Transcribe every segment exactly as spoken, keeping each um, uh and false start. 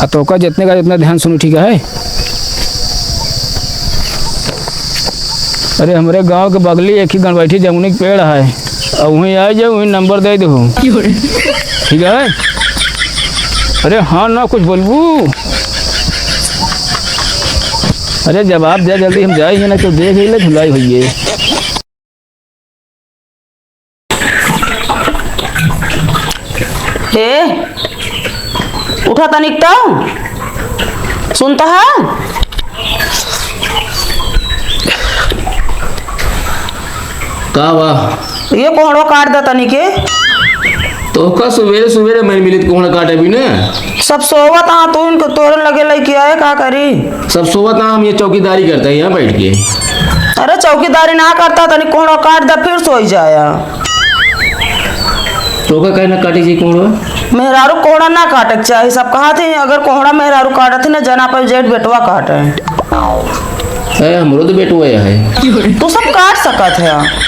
आ तोका जितने का जितना ध्यान सुनी, ठीक है? अरे, हमरे गांव के बगली एक ही गणबैठी जमुनी के पेड़ है, और वहीं आ जाओ, वहीं नंबर दे दो। ठीक है? अरे हाँ ना, कुछ बोलबू? अरे जवाब दे जल्दी, हम जाए ही ना, तो देख ही ले, धुलाई होइए। ए, उठा तनिक तो। सुनता है? का बा? ये कोहड़ो काट दा तनिक के। तोहका सुबेरे सुबेरे मइर मिलित कोहड़ा काटे भी ना। सब सोवत हाँ, तू इनको तोरन लगे लइके आए, का करी? सब सोवत हाँ, हम ये चौकीदारी करते हैं यहाँ बैठ के। अरे चौकीदारी ना करता, तनी कोहड़ा काट दा, फिर सोई जाया। तोहका काहे ना काटे जी कोहड़ा? मेहरारू कोहड़ा ना काटे के चाही, सब कहा थे अगर कोहड़ा मेहरारू काटत ही ना, जना पर जेठ बेटवा काटे। ए, हमरो तो बेटवा है। तू सब काट सकत है।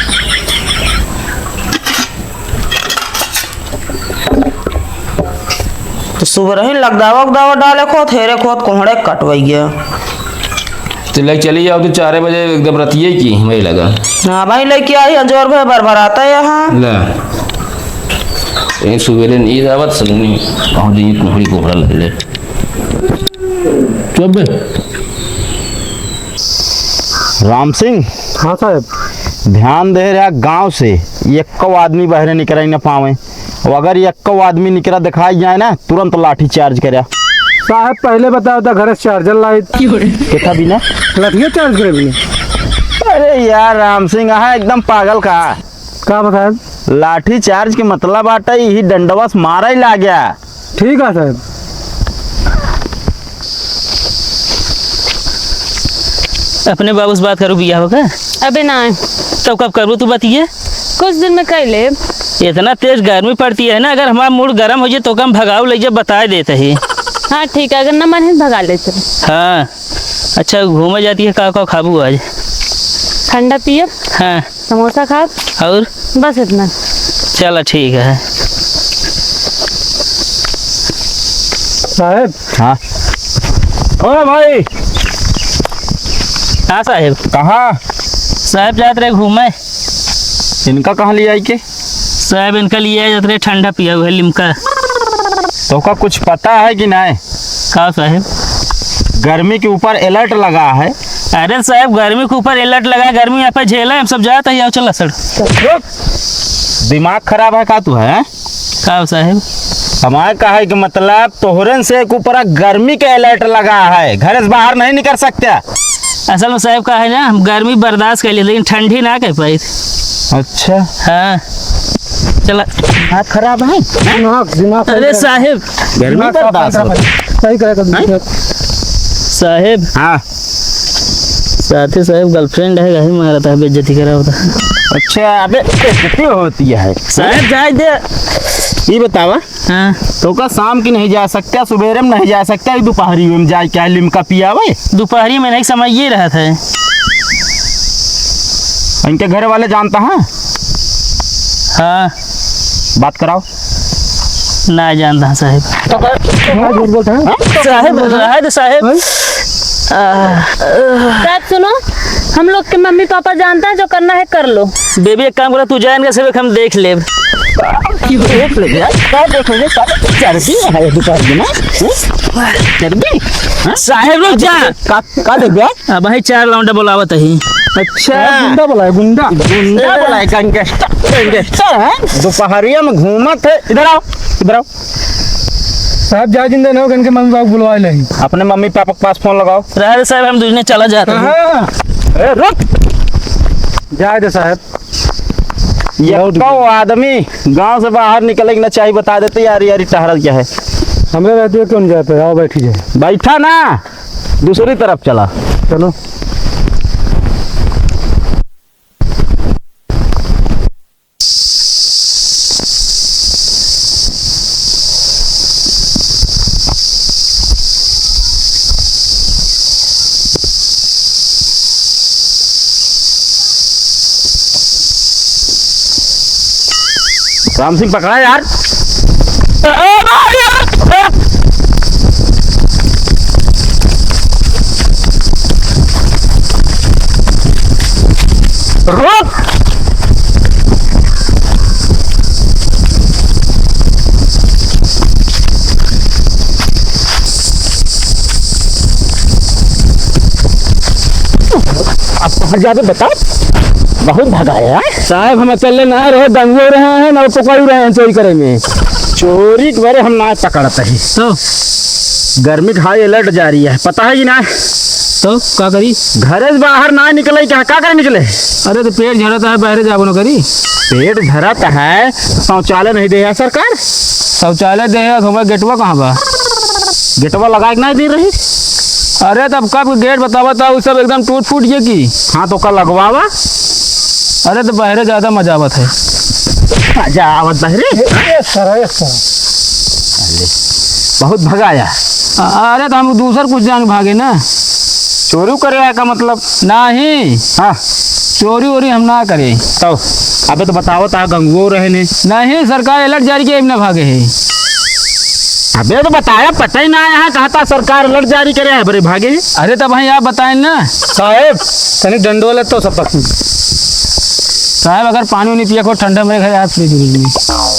तो सुबह रही लगदावा उगदावा डाले खोत, हेरे खोत, कोहड़े कटवैया। तो लेके चली जाओ, तो चार बजे एकदम रतिये की हमें लगा। हाँ भाई, लेके आई, अंजोर भे भरभराता यहाँ। ला। ए, सुबेरे नींद आवत सलोनी, पहुँच जाइए, कोहड़ी कोहड़ा ले ले। चुप बे। राम सिंह। हाँ साहब। ध्यान दे रहा, गांव से एक्को आदमी बाहर निकल ही ना पावे। और अगर एक्को आदमी निकला दिखाई जाए ना, तुरंत लाठी चार्ज करे। साहब, पहले बताओ तो घर से चार्जर लाए। कितना बिना? लाठी चार्ज करे बिना। अरे यार राम सिंह, हाँ एकदम पागल का। का बताएब? लाठी चार्ज के मतलब बाटे, यही डंडवा से मारा ही लाग गया। ठीक है साहब। अपने बाबू से बात करू, बियाह होगा? अबे ना। तब कब करू तू बतिये? कुछ दिन में कर ले। इतना तेज गर्मी पड़ती है ना, अगर हमारा मूड गर्म हो जाए तो कम भगाओ ले जाए, बताए देते ही। हाँ ठीक है, अगर ना मन है भगा लेते। हाँ। अच्छा, घूमे जाती है, का का खाबू आज? ठंडा पियब। हाँ। समोसा खाब। और? बस इतना। चला, ठीक है। साहेब। हाँ। ओ भाई। हाँ साहेब। कहाँ? साहेब जात रहे घूमे। इनका कहाँ ले आई के? साहेब, इनका लिए जात रहे ठंडा पिया हुआ है, लिम्का। तोका कुछ पता है कि नहीं? का साहेब? गर्मी के ऊपर अलर्ट लगा है। अरे साहेब, गर्मी के ऊपर अलर्ट लगा है, गर्मी यहाँ पे झेला है, हम सब जात है, आओ चला सर। रुक। दिमाग खराब है का तू है? का साहेब? हमारे कहे के मतलब तोहरन से एक ऊपर गर्मी के अलर्ट लगा है, घर से बाहर नहीं निकल सकता। असल में साहेब का है ना, हम गर्मी बर्दाश्त कर लिए, लेकिन ठंडी ना कर पाई। अच्छा। हाँ। चला। दिमाग खराब है? दिमाग, दिमाग अरे साहेब। गर्मी दिमाग बर्दाश्त साफ होता। सही कहे तो हैं? साहेब। हाँ। साथे साहेब girlfriend है, गाही मारता है, बेइज्जती करा होता। अच्छा, अबे बेइज्जती होती है। साहेब जाए दे। ये बतावा, हाँ। तोका शाम की नहीं जा सकता, सुबेरे में नहीं जा सकता, ये दोपहरी में जाए क्या लिम्का पियावे? दोपहरी में नहीं, समय ये रहत है। इनके घर वाले जानता है? हाँ। बात कराओ। ना जानता है साहेब। तो झूठ बोलता है? हाँ? साहेब, रहे दे साहेब। हाँ? आह। साहेब सुनो, हम लोग के मम्मी पापा जानता है, जो करना है कर लो। बेबी, एक काम करो, तू जा इनका सब, हम देख लेब। देख ले यार, का देखेंगे, का चर्बी है दुपहर में ना? हैं? चर्बी? हाँ? साहेब, रुक जा। का, का देख यार? अब भाई, चार लौंडा बुलावत ही। अच्छा। गुंडा बुलाए, गुंडा। गुंडा बुलाए, gangster, gangster, हैं? दोपहरिया में घूमत है। इधर आओ, इधर आओ। साहब, जा जिंदा ना हो, इनके मम्मी पापा बुलवा ले। अपने मम्मी पापा के पास फोन लगाओ। रहे दे साहब, हम दूसरे चला जाते हैं। कहाँ? ए, रुक। जाए दे साहब। ये बहुत कौ आदमी गांव से बाहर निकले के ना चाहिए, बता देते यार, यार, ये टहरल क्या है? हमरे रहते हो क्यों नहीं जाते? आओ, बैठी जाए। बैठा ना, दूसरी तरफ चला। चलो। राम सिंह पकड़ा यार। रोक। अब कहाँ जाबे बताओ? बहुत भगाया है। साहब, हम अकेले ना रहे, दंगो रहे हैं, ना पकड़ू रहे हैं चोरी करे में। चोरी के बारे हम ना पकड़त ही। तो? गर्मी के high alert जारी है, पता है कि ना? तो का करी? घरे से बाहर ना निकले, क्या, का करे निकले? अरे तो पेट झरत है, बाहरे जाबो न करी। पेट झरत है, शौचालय नहीं दे है सरकार। शौचालय दे है, तो हमारा गेटवा कहाँ बा? गेटवा लगाए के ना दे रही। अरे तब कब गेट बतावा था, उ सब एकदम टूट फूट गया की। हाँ तो का लगवावा? अरे तो बाहरे ज्यादा मजा आवत है। मजा आवत बाहरे? ये सर, ये सर। अरे, बहुत भगाया। अ-, अरे तो हम दूसर कुछ जान भागे ना। चोरी करे आया का मतलब? नहीं। हाँ। चोरी वोरी हम ना करे। तो अबे तो बताओ ता गंगुओ रहे ने। नहीं, सरकार alert जारी किया, इमने भागे है। अबे तो बताया, पता ही ना आया है, कहा था सरकार alert जारी करे है, बड़े भागे। अरे तब भाई आप बताएं ना। साहेब, तनी डंडोले तो सब पसंद। साहेब, अगर पानी नहीं पिया को ठंडा मेरे घर आज फ्रिज में।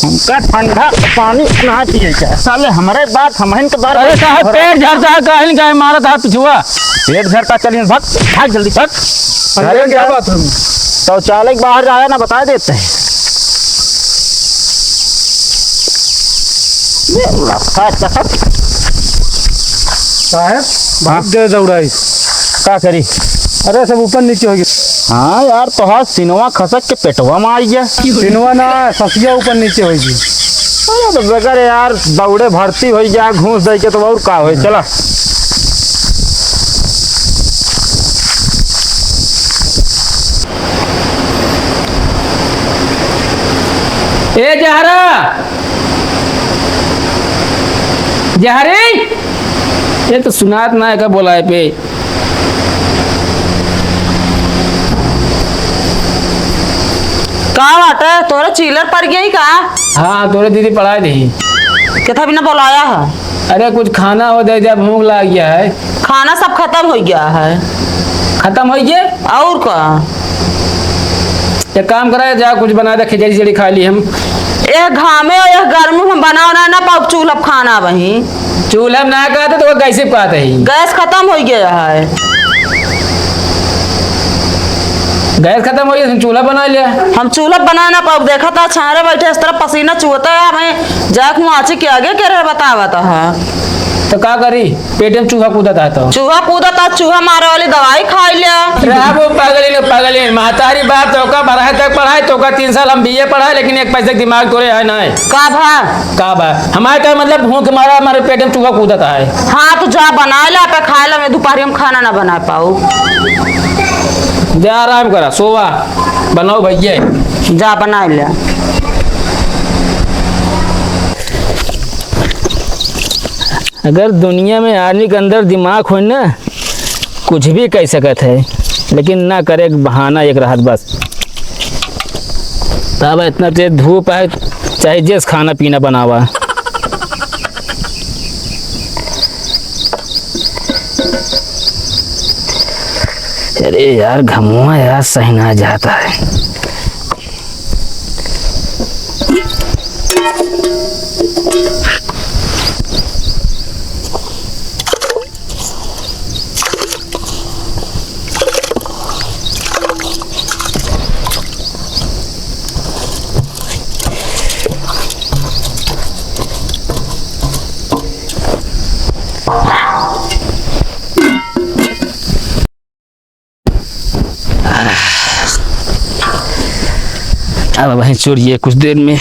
हमका ठंडा पानी ना पिए क्या? साले हमारे बात, हमहन के बात। अरे साहब, पेट झरता है, काहे नहीं काहे मारत है पिछुआ? पेट झरता, चलिए भाग, भाग जल्दी भाग। अरे क्या बात है? शौचालय के बाहर जाया ना, बता देते हैं। ये लफा चफा। साहब, हाँ? बहुत देर दौड़ाई। का करी? अरे सब ऊपर नीचे हो गया। हाँ यार, तोहार सिनवा खसक के पेटवा में आई गया। सिनवा ना, ससिया ऊपर नीचे हो गई। अरे तो बेकार यार, दौड़े भर्ती हो गया, घूस दे के तो और का होई, चला। ए जहरा, जहरी, ये तो सुनात ना है का बोलाए पे। का बाटे, तोरे चीलर पड़ गई का? हाँ, तोरे दीदी पढ़ाए दही। केथा बिना बोलाया है? अरे कुछ खाना हो दे, जब भूख लाग गया है। खाना सब खतम होइ गया है। खतम होइ गया? और का? एक काम करा, जा कुछ बना दे, खिचड़ी सिचड़ी खा ली हम। एह घामे और एह गर्मी में हम बना उना ना पाउब, चूल्हा पे खाना वहीं। चूल्हा पे ना कहते तो गैस पे कहते ही। गैस खतम होइ गया है। गैस खतम होइ गया, हम चूल्हा बना लिया। हम चूल्हा बना ना पाउब, देखा था छाहरे बैठे इस तरह पसीना चुहता है हमें, जाके वहाँ आँची के आगे के रहे बतावा था। तो का करी? पेट में चूहा कूदत है तो। चूहा कूदत है, चूहा मारे वाली दवाई खाई ले। रहा वो पागलिन, पागलिन, महतारी बाप तो का बारह तक पढ़ाए, तो का तीन साल हम बीए पढ़ाए, लेकिन एक पैसे के दिमाग तोरे है ना। का भा? का बा? हमारे का मतलब भूख मारा, हमारे पेट में चूहा कूदत है। हाँ, तो जा बनाए ला, पे खाए ला, मैं दोपहर में खाना ना बना पाऊ। जा आराम करा, सोवा, बनाओ भैया। जा बनाए ला। अगर दुनिया में आदमी के अंदर दिमाग होई ना, कुछ भी कह सकत है, लेकिन ना करे के बहाना एक रहत बस। तब इतना तेज धूप है, चाहे जैस खाना पीना बनावा। अरे यार, घमुआ यार सही ना जाता है। अब वहीं चोरिए कुछ देर में।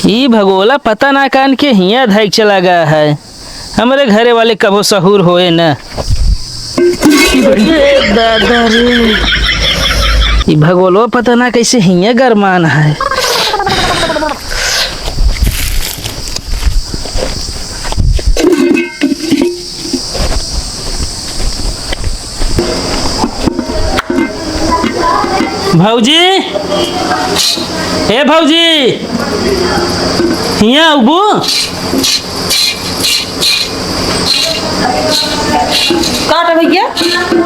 ई भगोला पता ना कान के हियाँ धइक चला गया है। हमरे घरे वाले कबो सहूर होए न। ए दादा रे। ई भगोलवा पता ना कैसे हियाँ गरमान है। भौजी, ए भौजी, हियाँ अउबू? का रे भैया?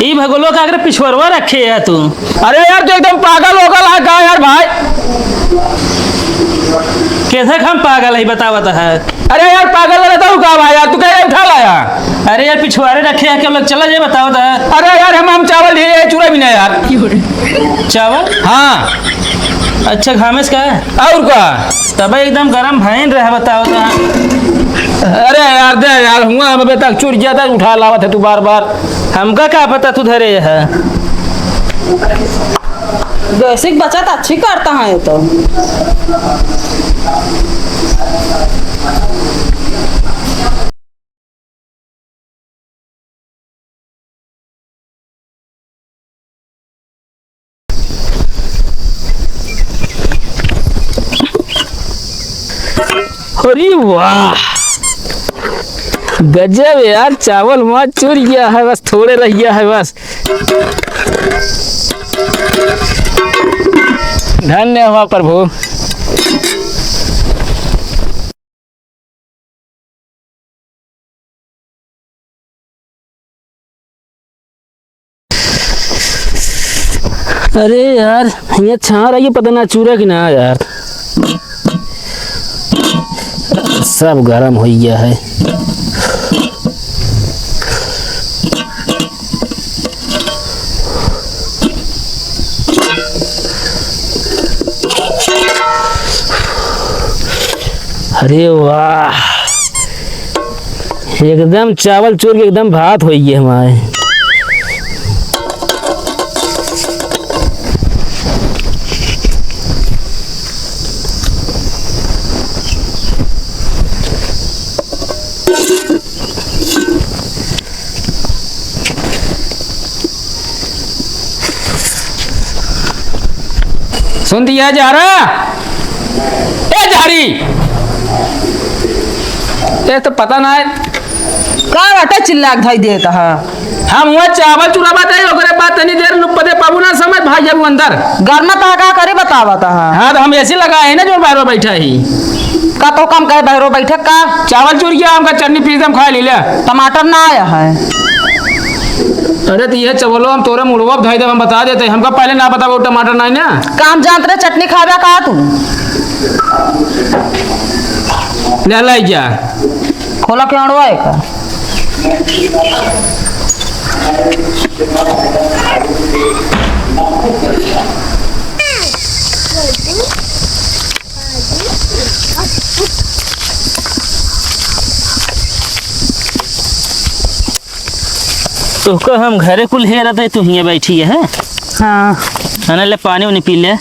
ई भगोलो का अगर पिछुआरवा रखे है तू? अरे यार, तू एकदम पागल हो गल है का यार भाई? कैसे हम पागल है, बतावत है? अरे यार, पागल रहता हूँ का भाई यार, तू कह रहे उठा लाया? अरे यार, पिछुआरे रखे हैं, क्या लोग चला जाए, बताओ तो। अरे यार, हम, हम चावल लिए, चूरा भी नहीं यार। चावल? हाँ। अच्छा, घामेस का है? और का? तब एकदम गरम भैन रहे, बताओ तो। अरे यार, दे यार, हुआ हम अबे तक चुर गया था, उठा लावत है तू बार बार। हमका का पता तू धरे है। गैसिक बचत अच्छी करता है ये तो। अरे वाह, गजब यार, चावल वहाँ चुर गया है, बस थोड़े रह गया है बस। धन्य हुआ प्रभु। अरे यार, ये छान रही है, पता ना चूरा कि ना यार। सब गरम हो गया है। अरे वाह, एकदम चावल चूर के एकदम भात होइ गए हमारे। सुन दिया जहरा, ए जहरी, ए तो पता ना है। का बाटे चिल्ला के धई देत ह? हम हुआ चावल चुरावत है, ओकरे बाद तनी देर लुप्पदे पाबू ना समय भाग जाबू अंदर। घर में तह का करे बतावत ह? हाँ, तो हम एसी लगाए हैं ना, जो बाहर बैठा ही। का तो कम कहे बहरो बैठक का? चावल चुर गया, हमका चटनी पीस दे, हम खा ली ले। टमाटर ना आया है। अरे तो ये चावलो हम तोरे मुड़वा धोई देब, हम बता देते हैं। हमका पहले ना बताबो टमाटर ना है ना। काम जानत रहे चटनी खाबे का तू? ले लाई जा। खोला के अड़वा है का? तोहका हम घरे कुल हेरत है, तू हियाँ बैठी है, हैं? हाँ। है ना, ले पानी उनी पी ले।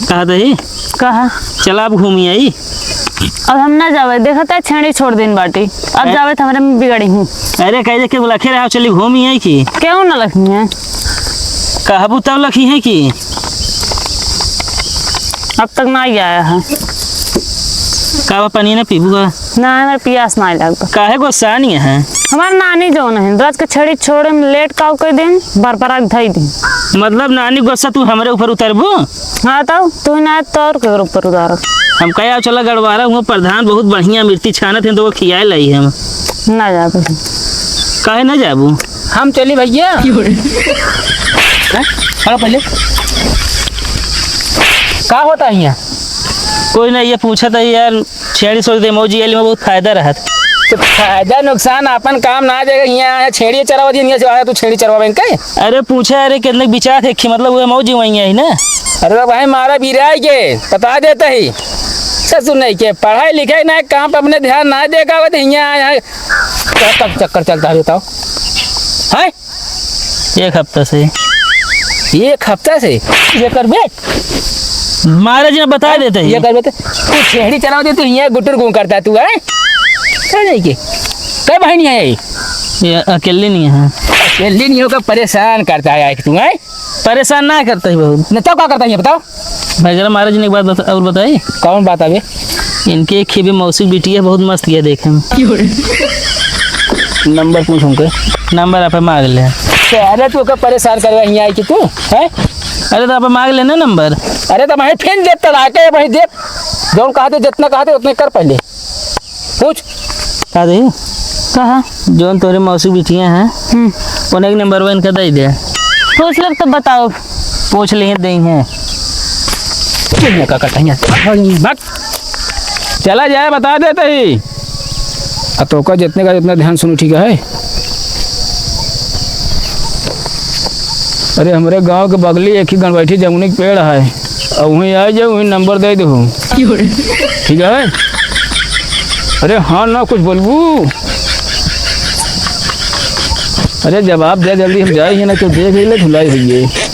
कहा दही? कहा? चला अब घूमी आई। अब हम ना जावे, देखत है छेड़ी छोड़ दिन बाटी। अब ए- जावे तो हमरे में बिगड़ी हूँ। अरे कह दे के बोला, "खेर आओ, चली घूमी आई की?" क्यों ना लगी है? कहबू तब लगी है कि? अब तक ना ही आया है। का बा, पानी ना पीबू का? ना, हमारे पियास ना लगता। काहे गुस्सा नहीं है? हमार नानी जौन है, रोज के छेड़ी छोड़े में लेट काउ कर दिन, बरबरा के धई दिन। मतलब नानी गुस्सा तू हमरे ऊपर उतरबू? हाँ तो, तू ना तो और के ऊपर उतारब। हम कहे, "आओ चला गड़वारा हुआ प्रधान बहुत बढ़िया मिर्ची छानत हैं, तो वो खियाए लाई हम।" ना जाबे। काहे ना जाबू? हम चली भैया। हैं? खड़ा पहले। का होता है यहाँ? कोई ना, ये पूछा था यार, छेड़ी छोड़ दे मौजी, ये में बहुत फायदा रहत। तो फायदा नुकसान अपन काम ना देगा। यहाँ आया छेड़ी चरावा दिन, यहाँ से आया तू छेड़ी चरावा बैंक के? अरे पूछा, अरे कितने बिचार है कि मतलब वो मौजी वहीं है ना? अरे भाई मारा बिराई के बता देता ही। ससुर नहीं के पढ़ाई लिखाई ना काम पे अपने ध्यान ना देगा, वो तो यहाँ आया है। कब तक चक्कर चलता है बताओ? हैं? एक हफ्ता से। एक हफ्ता से? ये कर बे। मारे जी ने बता देते हैं। ये कर बे तो। तू छेड़ी चलाओ दे, तू ये गुटर गुं करता तू, हैं? समझ के? कै बहिनी है ये? ये अकेली नहीं है। अकेली नहीं होकर परेशान करता है एक तू, हैं? परेशान ना करता ही बहुत। न तो का करता है ये बताओ? भाई जरा महाराज जी ने एक बात बता, और बताई। कौन बात अबे? इनके एक खेबे मौसी बिटिया बहुत मस्त है देखे में। नंबर पूछ उनके। नंबर आप मांग ले। अरे तू ओके परेशान करवा हियाँ आई कि तू, हैं? अरे तो आप मांग लेना नंबर। अरे तो वहीं फिर देत तड़ा के वहीं देत, जौन कहते जितना कहते उतने कर पहले। पूछ। का दे? कहा? जौन तोरे मौसी बिटिया हैं, हम्म। उन्हें एक नंबर वन का दे दे। पूछ लब तो बताओ। पूछ लिए दे हैं। चल ना काका, टहिया। भाग। चला जाए, बता देते ही। आ तोका जितने का जितना ध्यान सुनो, ठीक है? अरे, हमरे गांव के बगली एक ही गणबैठी जमुनी के पेड़ है, और वहीं आ जाओ, वहीं नंबर दे दो। ठीक है? अरे हाँ ना, कुछ बोलबू? अरे जवाब दे जल्दी, हम जाए ही ना, तो देख ही ले, धुलाई हुई है।